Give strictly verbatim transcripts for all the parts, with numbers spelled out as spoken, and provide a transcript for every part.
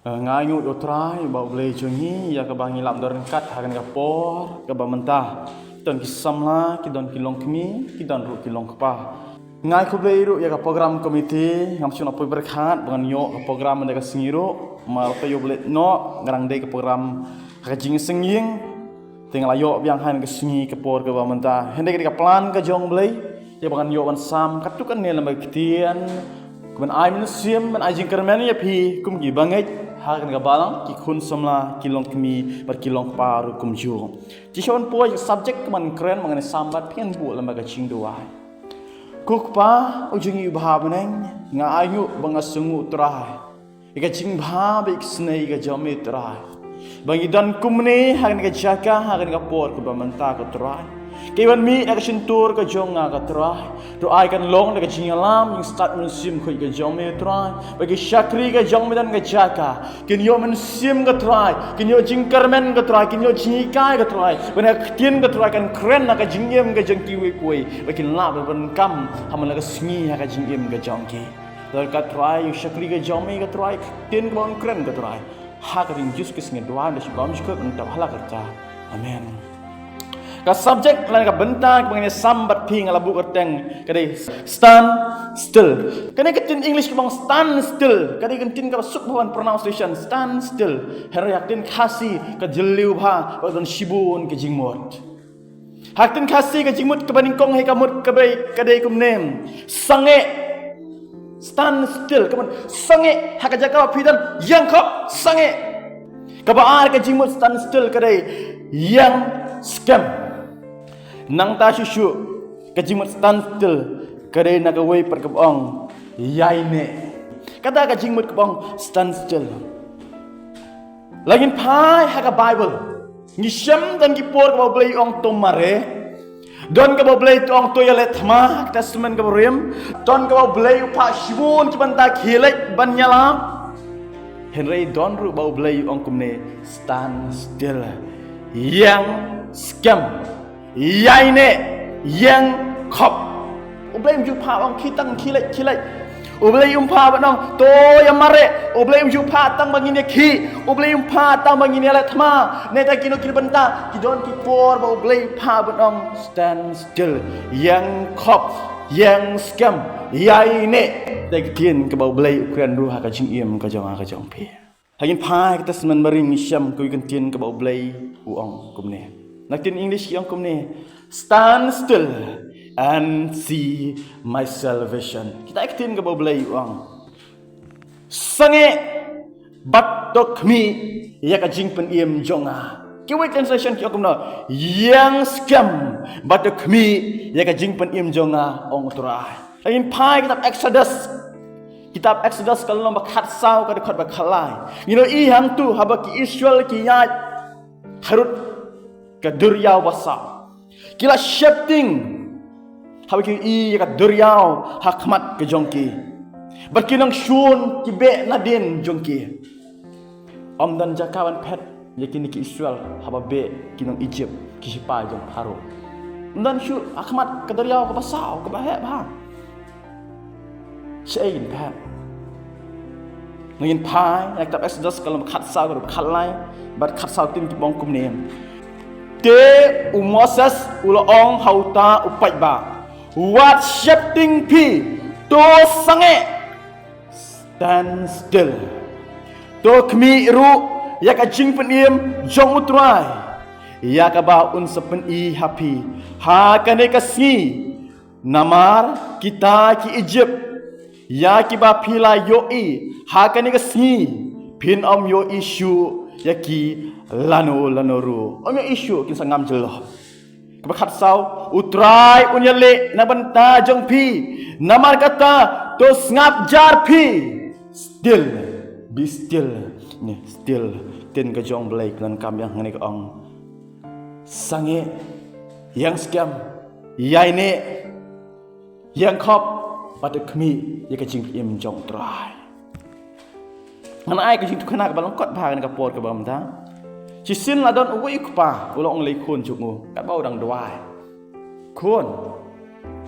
Nga ainguh ïa U Trai, ba U Blei jong ngi, ïa kaba ngi la ïoh ryngkat ha kane ka por kaba mynta. Ki don ki samla, ki don ki longkmie, ki don ruh ki longkpa. Nga ai khublei ruh ïa ka program committee, ngam shym la poi pyrkhat ba ngan ïoh ka program mynta ka sngi ruh. Namar ba ïa U Blei noh, nga dang dei ka program ha ka jingsngewsih. Te nga la ïoh biang ha kane ka sngi ka por kaba mynta. Hynrei ka dei ka plan ka jong U Blei, ïa ba ngan ïoh ban sam katto katne lem bad ka ktien, ka ban ai mynsiem, ban ai jingkyrmen ïa phi kum ki bangeit, ha kane ka balang, ki khun samla, ki longkmie bad ki longkpa ruh kumjuh. Te shuwa ban poi ïa ka subject ka ban kren, ba ngan ïa sam bad phi, ngan buh lem bad ka jingduwai. Ko Kpa, U jong ngi uba ha bneng, nga ainguh bad nga sngewnguh Trai ïa ka jingbha bad ïa ka sngi ka jong me Trai, ba ngi don kumne ha kane ka jaka, ha kane ka por kaba mynta ko Trai. Kaei ban mih na ka shyntur ka jong nga ko Trai, to ai kan long da ka jingïalam, jingstad mynsiem khuid ka jong me Trai. Ba ki shakri ka jong me don ha ka jaka, kin ïoh mynsiem ko Trai, kin ïoh jingkyrmen ko Trai, kin ïoh jinghikai ko Trai. Ba na ka ktien ko Trai kan kren na ka jingim ka jong kiwei kiwei, ba kin lah ban donkam ha man la ka sngi ha ka jingim ka jong ki. Dei ko Trai, ïa u shakri ka jong me ko Trai, ktien kaba un kren ko Trai. Ha ka kyrteng Jisu Khrist nga duwai, da shi bam shi kut, ngan tap ha la ka kyrteng. Amen. Ka subject lane ka bynta kaba ngan ïa sam bad phi, nga la buh kyrteng ka dei stand still. Kane ka ktien English kaba ong stand still, ka dei ka ktien kaba suk bha ban pronunciation, stand still. Hynrei ha ka ktien Khasi ka jylliew bha, bad don shibun ka jingmut. Ha ka ktien Khasi ka jingmut kaba nyngkong hi ka mut kaba, ka dei kumne: sangeh. Stand still, ka mut sangeh, ha ka jaka ba phi don, ïeng khop, sangeh. Kaba ar ka jingmut stand still ka dei ïeng skhem. Nangta shuh shuh, ka jingmut stand still ka dei na kawei pat kaba ong ïaineh. Kata ka jingmut kaba ong stand still. Lada ngin phai ha ka Bible, ngi shem don ki por kaba U Blei u ong to mareh, don kaba U Blei u ong to ïaleh thma, ha ka Testament kaba rim, don kaba U Blei u phah shibun ki bynta khie leit ban ïalap. Hynrei don ruh ba U Blei u ong kumne, stand still. Ïeng skhem. Ïaineh, ïeng khop. U Blei um ju phah ong khie tang khie leit, khie leit. U Blei um phah ban ong to ïa mareh. U Blei um ju phah tang ba ngin ïa khih. U Blei um phah tang ba ngin ïaleh thma. Nangta kino kino ki bynta, ki don ki por ba U Blei u phah ban ong stand still. Ïeng khop, ïeng skhem, ïaineh. Dei ka ktien kaba U Blei u kren ruh ha ka jingim ka jong nga ka jong phi. Lada ngin phai ha ka Testament barim ngi shem kawei ka ktien kaba U Blei u ong kumne. Na ka ktien English ki ong kumne, stand still and see my salvation. Kita ka ktien kaba U Blei u ong, sangeh bad to khmih ïa ka jingpynim jong nga. Kiwei translation ki ong kumno, ïeng skhem bad to khmih ïa ka jingpynim jong nga, ong U Trai. Lada ngin phai kitab Exodus, kitab Exodus ka lynnong ba khatsaw, ka dkhot ba khatlai. Ngi ïohi hangto haba ki Israel ki ïaid harud ka duriaw Basaw, ki la sheptieng haba ki ïohi ïa ka duriaw ha khmat ka jong ki. Bad ki nongshun ki beh nadien jong ki. Ym don jaka ban phet ïa kine ki Israel haba beh ki nong Egypt, ki shipai jong Pharaoh. Ym don shuh, ha khmat ka duriaw kaba saw, kaba heh bha. Shaei kin phet? Lada ngin phai na kitab Exodus ka lynnong khatsaw, ka dkhot khatlai bad khatsaw, ktien ki ong kumne. Te u Moses u la ong ha uta u paidbah, wat sheptieng phi, to sangeh, stand still. To khmih ruh ïa ka jingpynim jong U Trai, ïa kaba un sa pyni ha phi ha kane ka sngi. Namar kita ki Egypt, ïa kiba phi la ïohi ha kane ka sngi, phin ym ïohi shuh ïa ki lano lano ruh. Ym ïohi shuh, kin sa ngam jyllop. Kaba khatsaw, U Trai un ïaleh na bynta jong phi. Namar kata, to sngap jar phi. Still, be still. Ni, still. Ktien ka jong U Blei ka donkam ïa kane, ka ong, sangeh, ïeng skhem, ïaineh, ïeng khop, bad to khmih ïa ka jingpynim jong U Trai. Ngan ai ka jingthukna kaba lyngkot bha ha kane ka por kaba mynta. Shisien la don uwei u kpa, u la ong ïa i khun jong u katba u dang duwai, khun,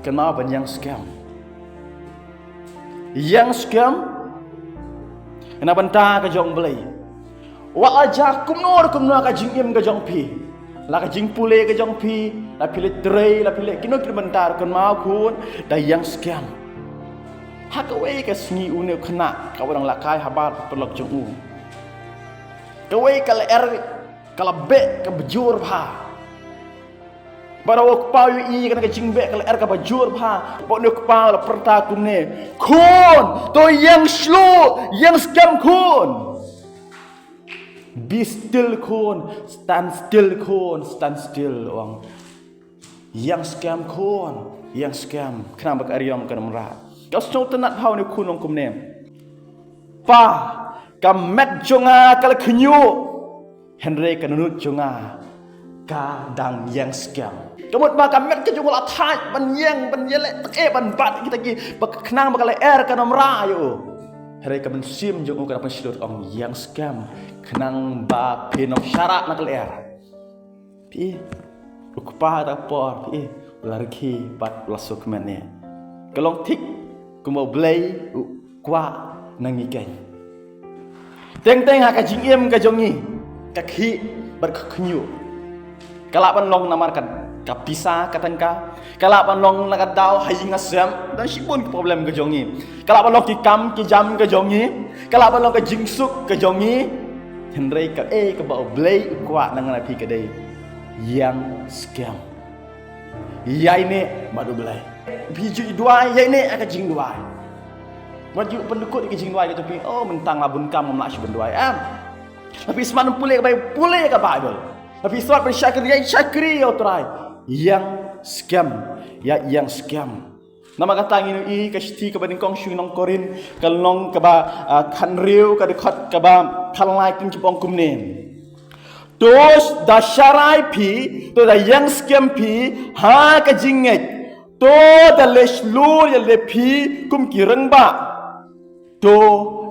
kynmaw ban ïeng skhem. Ïeng skhem Na bynta ka jong U Blei. Wat la jia kumno kumno ka jingim ka jong phi, la ka jingpule ka jong phi, la phi leh trei, la phi leh kino kino bynta, kynmaw khun, da ïeng skhem. Ha kawei ka sngi une u khynnah ka wan nang lehkai habar paralok jong u. Kawei ka lyer ka la beh kaba jur bha. Bad u kpa u ïohi ïa kane ka jingbeh ka lyer kaba jur bha. Bad une u kpa u la pyrta kumne, khun, to ïeng shlur, ïeng skhem khun. Be still khun, stand still khun, stand still, u ong. Ïeng skhem khun, ïeng skhem, khnang ba ka eriong kan ym rah. Ka sngewtynnad bha une u khun u ong kumne, pa, ka met jong nga ka la khñiuh, hynrei ka nunut jong nga ka dang ïeng skhem. Ka mut ba ka met ka jong u la thait ban ïeng, ban ïaleh, tang eh ban bat kita ki, ba khnang ba ka lyer kan ym rah ïa u. Hynrei ka mynsiem jong u ka dang pynshlur, ong ïeng skhem, khnang ba phin ym shah rah na ka lyer. Phi, u kpa ha kata ka por, phi, u la rkhie bad u la sngewkmen eh. Ka long thik kumba U Blei u kwah na ngi keiñ. Teng teng ha ka jingim ka jong ngi, ka khih bad ka khñiuh. Ka lah ban long namar ka, ka pisa, ka tyngka. Ka lah ban long na ka daw ha ïing ha sem, don shibun ki problem ka jong ngi. Ka lah ban long ki kam ki jam ka jong ngi. Ka lah ban long ka jingsuk ka jong ngi. Hynrei kaei kaba U Blei u kwah na nga na phi ka dei ïeng skhem. Ïaineh bad U Blei. Phi ju duwai, ïaineh ha ka jingduwai. Wat ju pyndukut ïa ka jingduwai, kata phi, oh, mynta nga bun kam, ngam lah shuh ban duwai, em. Phi smat ban pule ka Baibl, pule ïa ka Baibl. Phi smat ban shakri, ïa shakri ïa U Trai. Ïeng skhem, ïa ïeng skhem. Namar kata ngin ïohi ka shithi kaba nyngkong sha ki nong Korinth, ka lynnong kaba, ah, khathynriew, ka dkhot kaba khatlai, ktien ki ba ong kumne. To da sharai phi, to da ïeng skhem phi ha ka jingngeit. To da leh shlur ïalade phi kum ki rangbah. To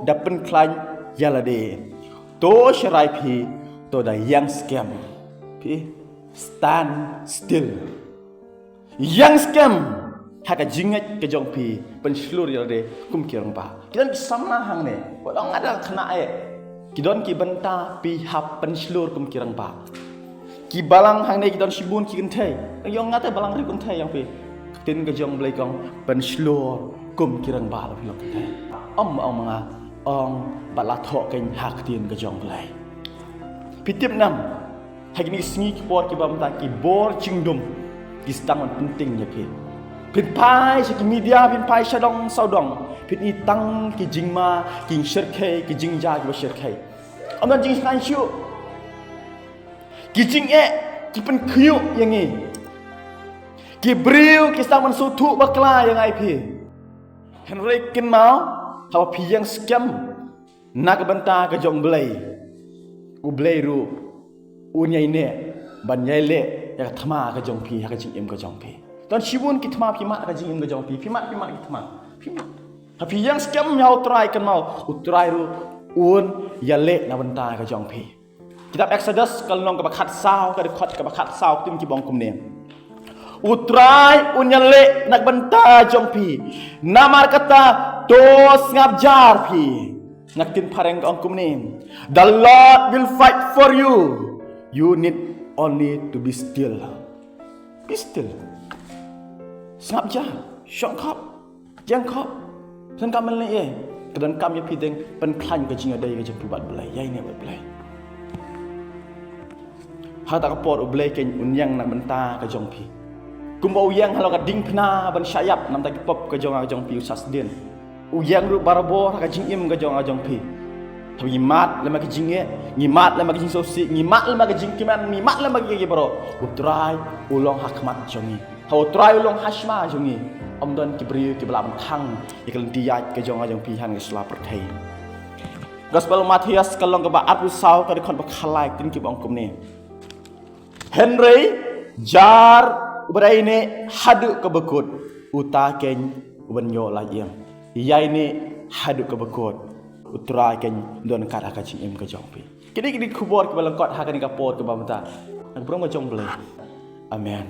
da pynkhlaiñ ïalade. To sharai phi, to da ïeng skhem phi. Stand still. Ïeng skhem ha ka jingngeit ka jong phi, pynshlur ïalade kum ki rangbah. Ki don ki samla hangne, wat ong nga dang khynnah eh. Ki don ki bynta phi hap pynshlur kum ki rangbah. Ki balang hangne ki don shibun ki kynthei. Ïong nga te balang ri kynthei ïong phi. Ka ktien ka jong Blei ka ong pynshlur kum ki rangbah la phi long kynthei. Ym ong ma nga, ong bad la thoh keiñ ha ka ktien ka jong Blei. Phi tip nam, ha kine ki sngi ki por kiba mynta ki bor jingdum ki sdang ban pynting ïa phi. Phin phai sha ki media, phin phai shadong sawdong, phin i tang ki jingma, ki jingshyrkhei, ki jingjia kiba shyrkhei. Ym don jingsngewsih. Ki jingeh ki pynkhñiuh ïa ngi. Ki briew ki sdang ban sngewthuh bakla ïa nga ïa phi. Hynrei kynmaw, haba phi ïeng skhem na ka bynta ka jong Blei, U Blei ruh un ïaineh ban ïaleh ïa ka thma ka jong phi ha ka jingim ka jong phi. Don shibun ki thma phi mad ha ka jingim ka jong phi, phi mad, phi mad ki thma, phi mad. Ha phi ïeng skhem ïa U Trai, kynmaw, U Trai ruh un ïaleh na bynta ka jong phi. Kitab Exodus ka lynnong kaba khatsaw, ka dkhot kaba khatsaw, ktien ki ba ong kumne. U Trai un ïaleh na ka bynta jong phi. Namar kata to sngap jar phi. Na ka ktien phareng ka ong kumne. The Lord will fight for you. You need only to be still. Be still. Sngap jar, shong khop, jeng khop. Donkam leh ei, ka donkam ïa phi dang pynkhlaiñ ka jingïadei ka jong phi bad Blei, ïaineh bad Blei. Ha kata ka por U Blei keiñ un ïeng na ka bynta ka jong phi. Kumba u ïeng halor ka diengphna ban shah ïap na ka bynta ki pop ka jong nga ka jong phi, u sah sdien. U ïeng ruh barabor ha ka jingim ka jong nga ka jong phi. Haba ngi mad lem ha ka jingeh, ngi mad lem ha ka jingsngewsih, ngi mad lem ha ka jingkmen, ngi mad lem ha ka jingeh baroh, U Trai u long ha khmat jong ngi. Haba U Trai u long ha shma jong ngi, ym don ki briew kiba lah ban thang ïa ka lynti ïaid ka jong nga jong phi ha kane ka sla pyrthei. Gospel Mathaios ka lynnong kaba arphew saw, ka dkhot ba khatlai, ktien ki ba ong kumne. Hynrei jar uba ïaineh haduh kaba kut, uta keiñ u ban ïoh lait ïing. Ïaineh haduh kaba kut, U Trai keiñ un don ryngkat ha ka jingim ka jong phi. Kine ki dei ki khubor kiba lyngkot ha kane ka por kaba mynta. Na ka burom ka jong U Blei. Amen.